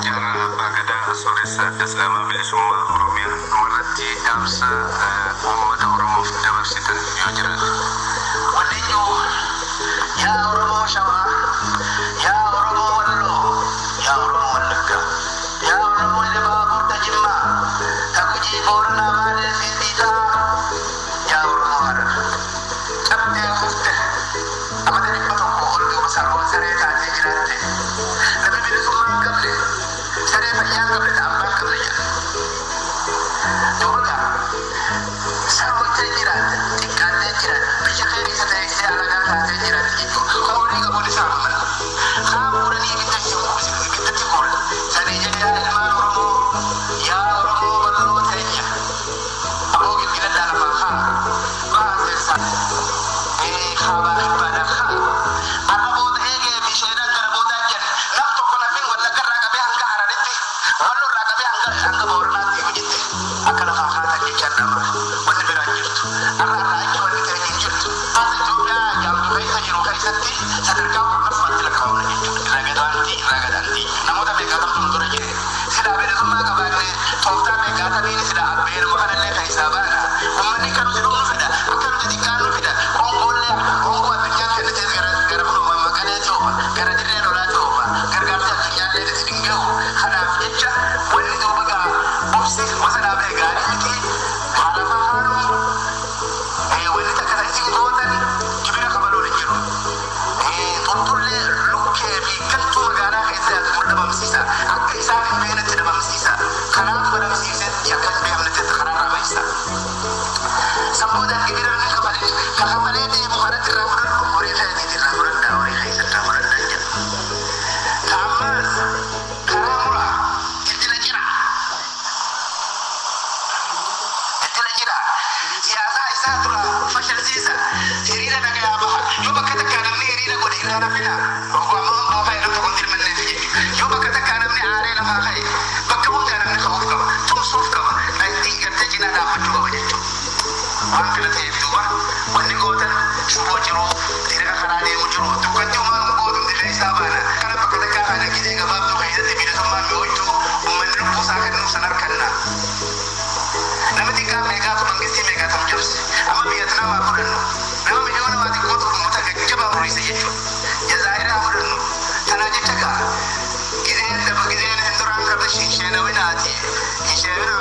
Jaarraa Abbaa Gadaa, Sooressa Adda Islaamaa Bilisummaa Oromiyaa, dhumarratti dhaamsa uummata Oromoof dabarsitan yoo jiraate. Wanni jiru, yaa Oromoo Shawaa, yaa Oromoo Walloo, yaa Oromoo Wallaggaa, yaa Oromoo Ilbaabur, Jimmaa, ta Gujii, Booranaa, Baalee fi Diidaa, yaa Oromoo Harar. Cabdee kufte amata 100 ol duuba saroon saree taatee jiraatte. Namni bilisummaa hin qabne saree fayyaa hin qabne, ta abbaa hin qabne jedha. Duuba gaa saroottee jiraatte, xiqqaattee jiraatte, biyya kee keessa teessee alagaa taatee jiraatte jechuudha. Horii qabuun isaa mana. Haa fuudhanii ibidda itti buusan, ibiddatti guuran. Sanii jecha, ilmaan Oromoo, yaa Oromoo bal'oo teenya. Aboo gilgiladhaa lafaa haa. Bahaa keessaa. Kaabaa kibbaadhaan haa. Arra booda eegee fi isheenan gara boodaa jedhan nam tokko nafin Wallagga irraa qabee hanga Hararitti, Wallo irraa qabee hanga Booranaatti hojitti akka lafaa kaatan jechaan dhama. Wanni biraan jirtu. Arra irraa achi wanni ta'e hin jirtu. Haasa Itoophiyaa jaamtu keessa jiru keessatti sadarkaa 10ffaatti lakkaa'amna jechuudha. Irraa gadaantii, irraa gadaantii. Namoota meeqaatamtu nu dura jire. Silaa bilisummaa qabaanne tooftaa meeqaatamiin silaa abbeenuma kanallee keessaa baana. Uummanni akka nuti dhumnu fedha. Akka nuti xiqqaannu fedha. Qoonqoollee qoonqoo addunyaan kennitees gara kunuma Maqalee oofa. Gara dirree lolaa oofa. Gargaarsi addunyaallee isin hin gahu. Kanaaf jecha wanni duuba gaa obsi wasa dhaabee gaarii miti. Haala haaluu wanni takka ta'e isin gootan gibira kafaluun hin jiru. Xuxxullee lukkee fi galtuu magaalaa keessa yaadu kun dhabamsiisa. Akka isaan hin beeknetti dhabamsiisa. Kanaatu dhabamsiisee akka hin beeknetti karaarraa baisa. Sammuudhaan gibira inni kafalin ka kafalee deemu kanatti irraa fudhadhu, horii keetiiti irraa fudhadhaa, horii keessa irraa fudhadhaa jedha. Kaammaas karaa muraa dildila jira. Dildila jira. Siyaasaa isaa dura fashalsiisa. Hiriira nagayaa baha. Yoo bakka takkaa namni hiriira godhe irraa nafina. Amma boofa yeroo tokko hin dirmanneef jechuudha. Yoo bakka takkaa namni aaree lafaa ka'e, bakka hundaa namni ka'uuf qaba. Tumsuuf qaba. Gartee cinaa dhaabbachuu qaba jechuudha. Waan kana ta'eef duuba wanni gootan shuboo jiru, diriira karaa deemu jiru, dukkatti uumaan hin gootu hundi keessaa baana. Kana bakka takkaa kana gizee gabaabduu keessatti bilisummaan mi'ooytuu uummanni lubbuu isaa kennuuf san harkanna. Nama xiqqaa meeqaatu mangistii meeqaatam cabse. Amma Vietnam haa fudhannu. Nama miliyoona waa xiqqootu uummata jajjabaa horiise jechuudha. Jazaayiraa fudhannu. Tanaa jecha gaa gizeen daba gizeen isin duraan qabne sheenawinaati. Hin sheenawina.